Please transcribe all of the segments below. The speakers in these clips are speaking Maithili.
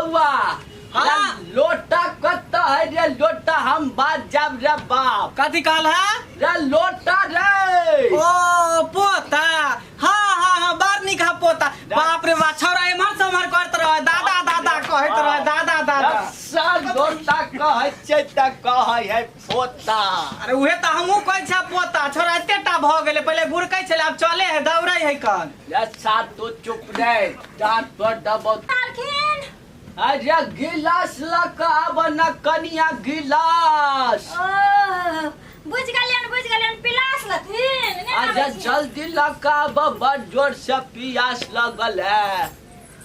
बौआ। हाँ। लोटा कत है रे लोटा, हम बात जाब रे बाप। कथी कहल है? रे लोटा रे। ओ पोता, हाँ हाँ हाँ, बड़ नीक है पोता। बाप रे बाप, छौड़ा एम्हर से उम्हर करत रहे, दादा दादा कहैत रहे, दादा दादा। साल लोटा कहै छै तऽ कहै है पोता। अरे उहे तऽ हमहूँ कहै छियै पोता। छौड़ा एते टा भऽ गेलै, पहिले गुड़कै छलै, आब चले है, दौड़ै है कन। रे सा तू चुप रे, दांत पर दबो। कहलखिन। अरे गिलास लऽ कऽ आब न कनिया, गिलास। ओ बुझ गेलियन, बुझ गेलियन, पिलास लथिन ने। अरे आबै छी। जल्दी लऽ कऽ आब, बड़ जोर से पियास लगल है।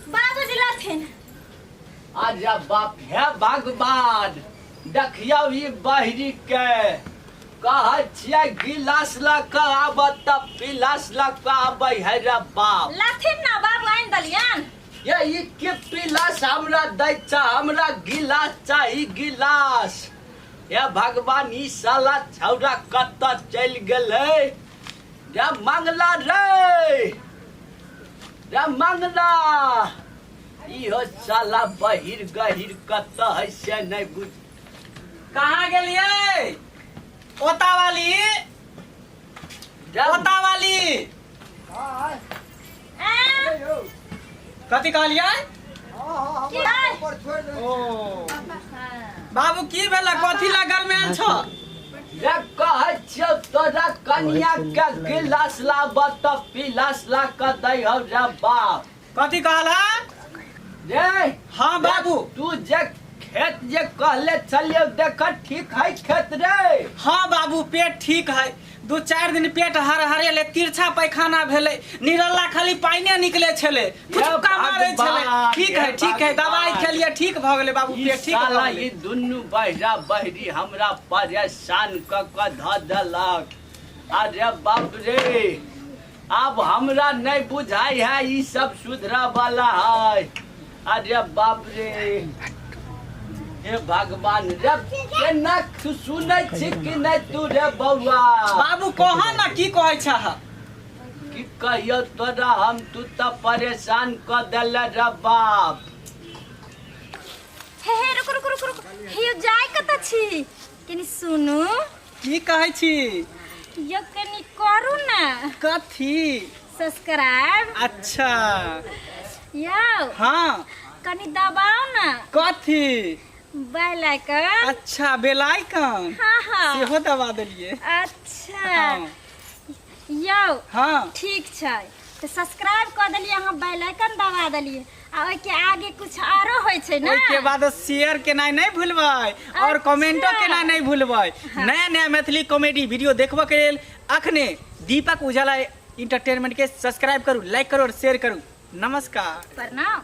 बाबूजी लथिन। अरे बाप, हे भगवान, देखियौ ई बहरी के कहै छियै गिलास लऽ कऽ आब तऽ पिलास लऽ कऽ आबै है रे बाप। लथिन ना बाबू, आनि देलियन। ये ई के पिलास हमरा दै छ, हमरा गिलास चाही, गिलास। हे भगवान, ई साला छौड़ा कतऽ चलि गेलै रे? मंगला रे, रे मंगला, इहो साला बहिर गहिर कतऽ है से नहि बुझ। कहाँ गेलियै ओता वाली? रे ओता वाली। आँ, कथी कहलियै? की है? ओ बाबू, की भेलै? कथी ला गरमायल छ? रे कहै छियौ तोरा कनिया के गिलास लाब तऽ पिलास ला कऽ दै हौ रे बाप। कथी कहल है? रे। हाँ बाबू। तू जे खेत जे कहले छलियौ, देख ठीक है खेत रे? हाँ बाबू, पेट ठीक है। 2-4 दिन पेट हर हरेले, तिरछा पैखाना भेलै, निरल्ला खाली पाइने निकले छलै, फुचका मारै छलै। भगवान, ठीक है, हे ठीक है, दवाई भगवान। खेलिए, ठीक भऽ गेलै बाबू। ई पेट ठीक भऽ साला गेलै। ई दुनू बहरा बहरी हमरा परेशान कऽ कऽ धऽ देलक। अरे बाप रे, आब हमरा नहीं बुझाई है ई सब सुधरा वाला है। अरे बाप रे, हे भगवान रे, केना सुनै छी कि नहीं तू रे बौआ? बाबू, कह ना, की कहै छह? की कहियो तोरा हम, तू तऽ परेशान कऽ देले रे बाप। हे हे, रुक रुक रुक रुक, हे यौ, जाय कतऽ छी? कनी सुनू। की कहै छी? यौ, कनी करू ने। कथी? सब्सक्राइब। अच्छा। यौ। हाँ। कनी दबाउ ने। कथी? Bell icon. अच्छा, बेल आइकन। हाँ हाँ। सेहो दबा देलियै। अच्छा। हाँ। यौ। हाँ। ठीक छै, तऽ सब्सक्राइब कऽ देलियै अहाँ, बेल आइकन दबा देलियै, आ ओहिके आगे कुछ आरो होइ छै ने? ओहिके बाद शेयर केनाइ नहि भूलबै और कमेंटो केनाइ नहि भूलबै। नया नया मैथिली कॉमेडी वीडियो देखबऽ के लेल अखने दीपक उजाला इंटरटेनमेंट के सब्सक्राइब करू, लाइक करू और शेयर करू। नमस्कार। प्रणाम।